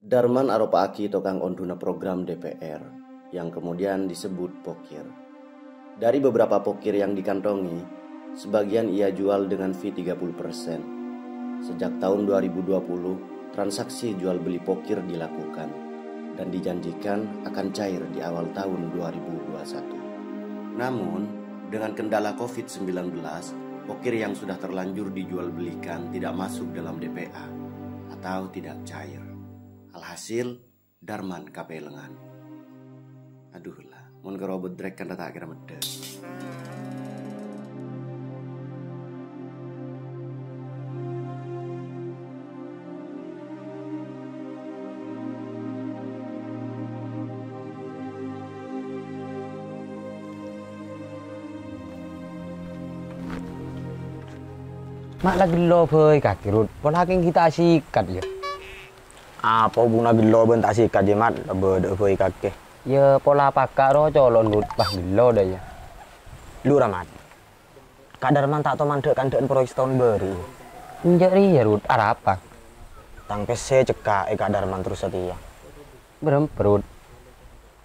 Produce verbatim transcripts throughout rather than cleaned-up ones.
Darman aropa'aghi tokang ondhuna program D P R yang kemudian disebut pokir. Dari beberapa pokir yang dikantongi, sebagian ia jual dengan fee tiga puluh persen. Sejak tahun dua ribu dua puluh, transaksi jual beli pokir dilakukan dan dijanjikan akan cair di awal tahun dua ribu dua puluh satu. Namun, dengan kendala covid sembilan belas, pokir yang sudah terlanjur dijual belikan tidak masuk dalam D P A atau tidak cair. Alhasil, Darman kapelengan. Adhuh la, mon karo bedrek kan ta' kera medhek. Ma' la ghello bhâi kakè, Rut. Pola kèng ghi' ta' sikat, yâ. Apa hubunganna ghello bân ta' sikat, yâ, Mat? La bâdâ'â bhâi kakè. Yâ, pola pakka' ro colo'na, Rut. Pas ghello dâ, yâ. Lu ra, Mat. Ka' Darman ta' tao mandhâ'-kandhâ'ân proyek sataon bâru. Enjâ' rèya, Rut. Arapa? Tang pèssè cekka' è Ka' Darman terros satèya. Bârâmpa, Rut?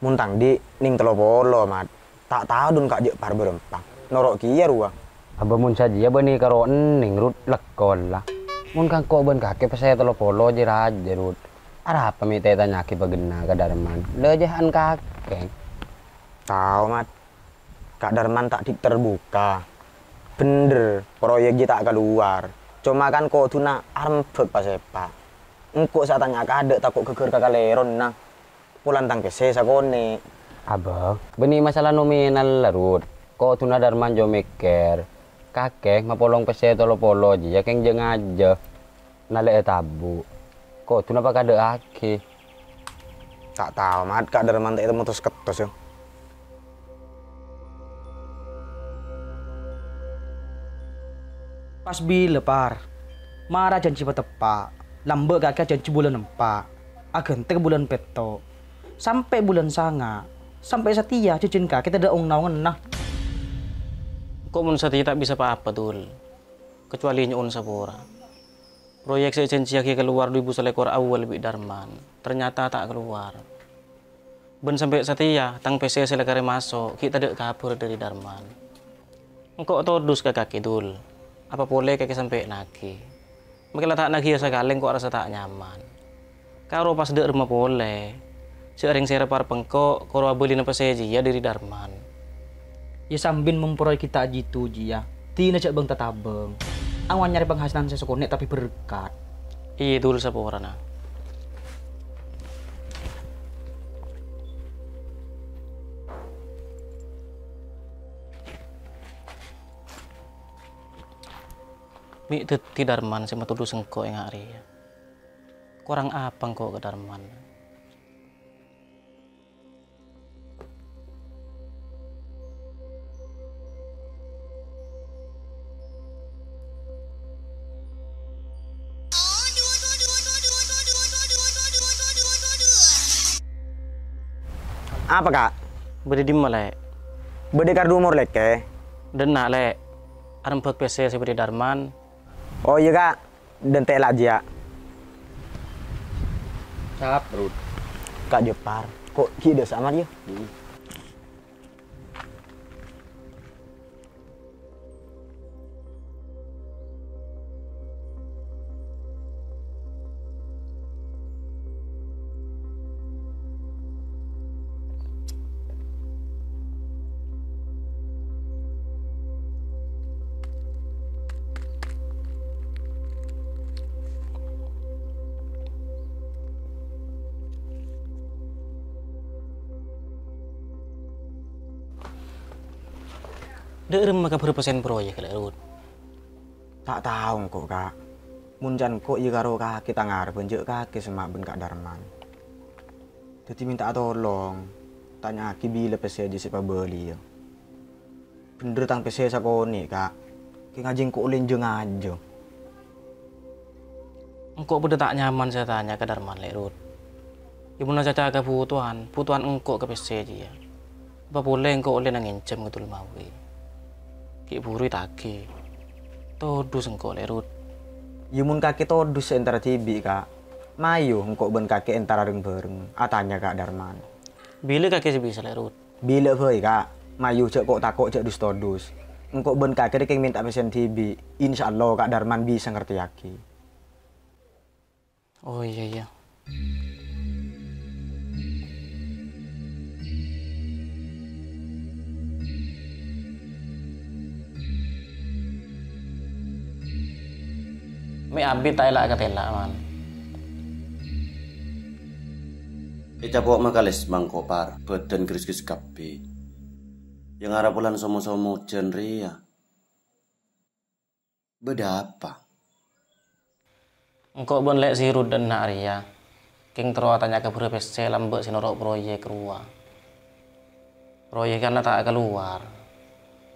Mon tang dhi' nèng tello polo, Mat. Ta' tao dhun ka' jhâ' par bârâmpa. Noro' kèya rowa. Abâ mon sajiyâ bânnè karo ennèng, Rut, lekko la. Mon ka engko' bân kakè pèssè tello polo jâ-rajâ, Rut. Arapa mè' ta' ètanya'aghi paghenna ka Darman? La jâ' an kakè. Tao, Mat. Ka' Darman ta' dhi' terbuka. Bhendher, proyek jiyâ ta' kalowar. Coma kan kodhuna arembhâk pasèpa'. Engko' sè atanya kadâ' tako' ghâgghâr ka kalèronna. Polana tang pèssè sakonè'. Abâ, bânnè masalah nominal la, Rut. Kodhuna Darman jhâ' mèkkèr. Kakè mapolong pèssè tello polo jiyâ kèng jâ-ngajâ. Nalè'è tabu'. Kodhuna pakadâ'âghi. Ta' tao, Mat, Ka' Darman ta' ètemmo tos-kettos, yâ. Pas bilâ, Par? Mara jhânjhi pateppa'. Lambâ' kakè jhânjhi bulân empa'. Aghântè ka bulân pètto'. Sampè' bulân sanga'. Sampè' satèya jhânjhina kakè tadâ' ong-naonganna. Engko' mon satèya ta' bisa pa-apa, Dul. Kecuali nyo'on sapora. Proyek sè èjhânjhiyaghi kalowar du èbu salèkor awwâl bi' Darman, ternyata ta' kalowar. Bân sampè' satèya, tang pèssè sè la karè maso' ghi' tadâ' kabhâr dâri Darman. Engko' todus ka kakè, Dul. Apa polè kakè sampè' naghi. Makè la ta' naghiyâ sakalè engko' arassa ta' nyaman. Karo pas dâ' remma polè. Jhâ' rèng sè èparep engko' koro abâlina pèssè jiyâ dâri Darman. Yâ sambin memporoy kita jitu jiyâ. Dina jhâ' bâng-tatabâng. Awan nyarè panghasilan sè sakonè' tapè berkat. Iyâ, Dul, saporana. Mè' dhâddhi Darman sè matodus engko' enga' rèya. Korang apa engko' ka Darman? Apa, Ka'? Bâdâ è dimma, Lè'? Bâdâ è kardhu Mor Lèkè. Dânna', Lè'. Arembhâk pèssè sè èbâdhi Darman. Oh, iyâ, Ka'. Dânte' la jiyâ. Cap, Rut. Ka' Jopar, ko' ghi' dâ' samar, yâ? Hmm. Dâ' remma kabhâr pèssèna proyek, Lè', Rut? Ta' tao engko', Ka'. Mon can engko' iyâ karo kakè tang arebbhân jhâ' kakè semma' bân Ka' Darman. Dhâddhi mènta'a tolong, tanya'aghi bilâ pèssè jiyâ sè èpabâliyâ. Bhendher tang pèssè sakonè', Ka'. Kèng ajiyâ engko' ollè jhâ-ngajâ. Engko' padâ ta' nyaman sè atanya ka Darman, Lè', Rut. Yâ, mon acaca kabhutowan, bhutowan engko' ka pèssè jiyâ. Apa polè engko' ollè nangènjhâm ka Dul Mawi. Ghi' bhuru ètagi. Todus engko', Lè', Rut. Yâ, mon kakè todus sè entara dhibi', Ka'. Mayu engko' bân kakè entara rèng-bhâreng atanya Ka' Darman. Bilâ kakè sè bisa, Lè' Rut? Bilâ bhâi, Ka'. Mayu jhâ' ko'-tako' jhâ' dus-todus. Engko' bân kakè rèkèng mènta pèssèna dhibi'. Insyaallah Ka' Darman bisa ngartèyaghi. Oh, iyâ, iyâ. Mè' abit ta' èla' katèla', Man. Ècapo' makalès mangko', Par, bhâdhân gris-gris kabbhi. Yâ ngara polana somo-somo ojhân rèya. Bâdâ apa? Engko' bân Lè' Sirut dâ' enna' rèya, kèng terro atanya kabhârrâ pèssè lambâ' sè noro' proyek rowa. Proyekkanna ta' kalowar,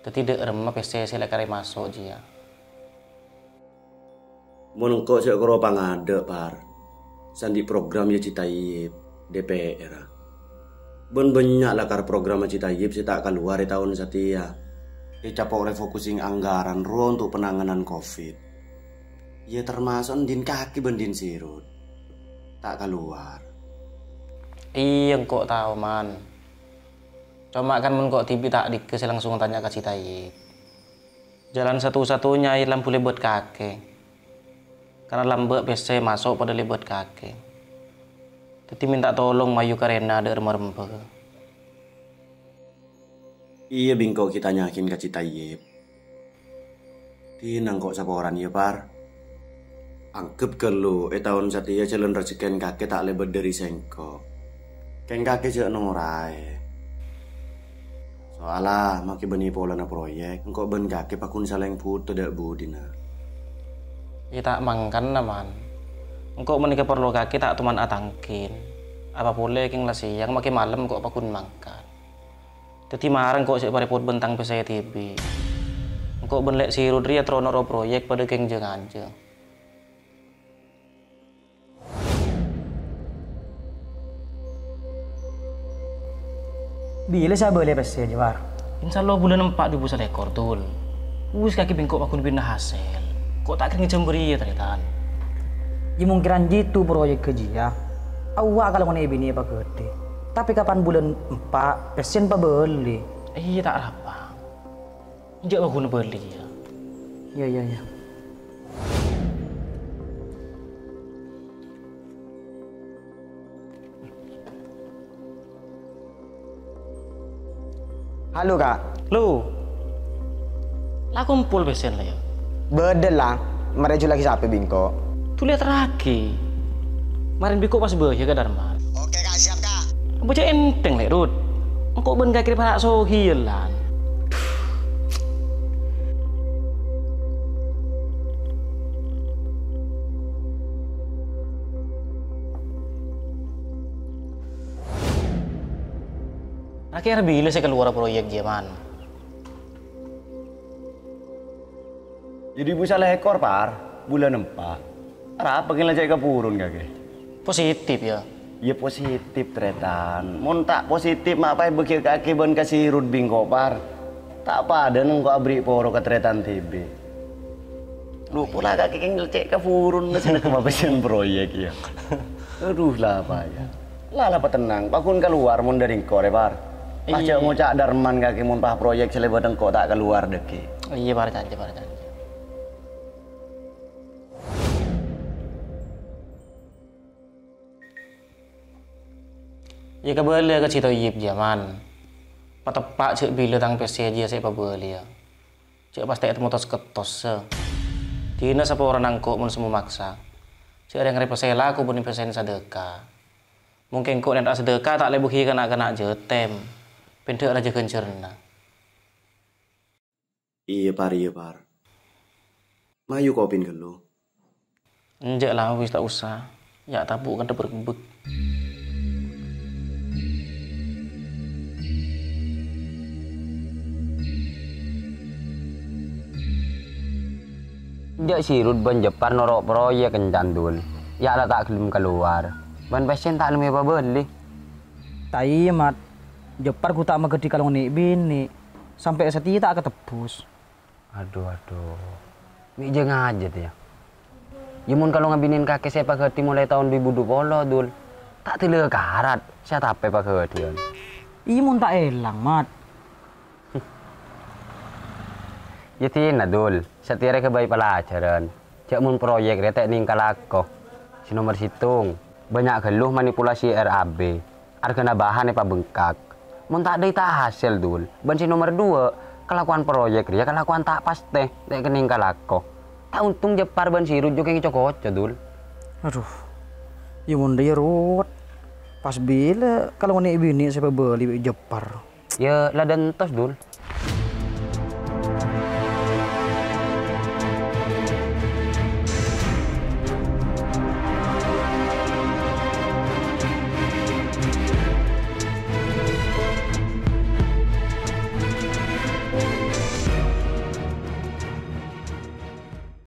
dhâddhi dâ' remma pèssè sè la karè maso' jiyâ. Mon engko' sè karo pangadâ', Par. Sè andi' program yâ Citayyib, D P R. Bân bânnya' lakar programma Citayyib sè ta' kalowar è taon satèya. Ècapo' refocusing anggaran rowa untuk penanganan covid. Yâ termaso' dhin kakè bân dhin Sirut. Ta' kalowar. Iyâ, engko' tao, Man. Coma kan mon engko' dhibi' ta' dhika sè langsung atanya ka Citayyib. Jalan satu-satunya yâ lambâ' lèbât kakè. Karna lambâ' pèssè maso' padâ lèbât kakè. Dhâddhi mènta tolong mayu ka rèna dâ' remma-remma. Iyâ, bi' engko' ghi' tanya'aghin ka Citayyib. Dhin engko' saporana yâ, Par. Angghep ghâllu, è taon satèya jalan rajhekkèna kakè ta' lèbât dâri sèngko'. Kèng kakè jhâ' noraè. Soalla makè bânnè polana proyek, engko' bân kakè pagghun salèng bhuto dâ' budina. Yâ ta' mangkana, Man. Engko' panèka parlo kakè ta' toman atangghing. Apa polè kèng la sèyang makè malem engko' pagghun mangkat. Dhâddhi marèng engko' sè parèpot bân tang pèssè dhibi'. Engko' bân Lè' Sirut rèya terro noro' proyek padâ kèng jhâng-anjhâng. Bilâ sè abâliyâ pèssè, Jawar? Insyaallah bulân empa' dubu salèkor, Dul. Wis kakè bi' engko' pagghun pinda hasèl. Ko' ta' kèra ngèjhâm bâriyâ, tarètan. Yâ mungkin jitu proyek ghâjiyâ. Awwa' kalongnga' binè' èpaghâdhi. Tapè kapan bulân empa' pèssèna pabâli? Iyâ, ta' arapa. Enjâ' pagghun bâli, yâ. Yâ, yâ, yâ. Halo, Ka'. Lo. La kompol pèssèna, la, yâ? Bâdâ, la. Marè jhullâ'aghi sapè bi' engko'. Dhuli aterraghi. Marèna bi' engko' pas bâjâ ka Darman. Oke, Ka', siap, Ka'. Bâjâ ènthèng, Lè', Rut. Engko' bân kakè para' sohi, yâ, lan. Ra-kèra bilâ sè kalowar proyek jiyâ, Man? Yâ, dubu salèkor, Par. Bulân empa'. Arapa kèng la cè' kapurun, kakè? Positif, yâ? Yâ, positif, tarètan. Mon ta' positif, ma' pas èbâgiyâ kakè bân ka Sirut bi' engko', Par. Ta' padâna engko' aberri' poro ka tarètan dhibi'. Lo, pola kakè kèng la cè' kapurun, sè nèka mapèssèna proyek, yâ. Aduh, la apa, yâ? La, la, patennang. Pagghun kalowar mon dâri engko' rè, Par. Pas jhâ' ngoca' Darman kakè mon pas proyek sè lèbât engko' ta' kalowar dhâggi'. Iyâ, Par, canjâ, Par, canjâ. Yâ, kabâlâ ka Citayyib jiyâ, Man. Pateppa' jhâ' bilâ tang pèssè jiyâ sè èpabâliyâ. Jhâ' pas ta' ètemmo tos-kettossa. Dina saporana engko' mon sè momaksa. Jhâ' rèng-rèng pèssè laku bânnè pèssèna sadâka. Mon kèng engko' nènta'a sadâka ta' lè bâghi ka na'-kana' jâtèm. Pèndhâ rajâ ghânjhârânna. Iyâ, Par, iyâ, Par. Mayu kopin ghâllu. Enjâ' la, wis ta' osa. Yâ' tabu' kantha bârâmbâk. Enjâ' Sirut bân Jepar noro' proyek kencan, Dul. Yâ' la ta' ghellem kalowar. Bân pèssèna ta' nemmo èpabâli. Ta' iyâ, Mat. Jepar ghu ta' maghâdhi kalong nè'-binè'. Sampè' satèya ta' katebbhus. Adhu, adhu. Mè' jhâ' ngajhât, yâ. Yâ mon kalongnga binèn kakè sè èpaghâdhi molaè taon du èbu du polo, Dul. Ta' dâlâ karat, sè atapè paghâdhiyân. Iyâ mon ta' èlang, Mat. Yâ dinah, Dul, satèya rèya ghâbây pelajaran. Jhâ' mon proyek rèya ta' nèngka lako. Sè nomer sèttong, bânnya' ghâllu manipulasi R A B. Arghâna bahan èpabengkak. Mon ta' dhâi ta' hasèl, Dul. Bân sè nomer duwâ', kalakowan proyek rèya kalakowan ta' pastè, ta' kennèng kalako. Ta' ontong Jeppar bân Sirut jhughân èco-koco, Dul. Adhu, yâ mon dhâ' yâ ruwet. Pas bilâ kalowar nè' binè' sè pabâli bi' Jeppar? Yâ, la dântos, Dul.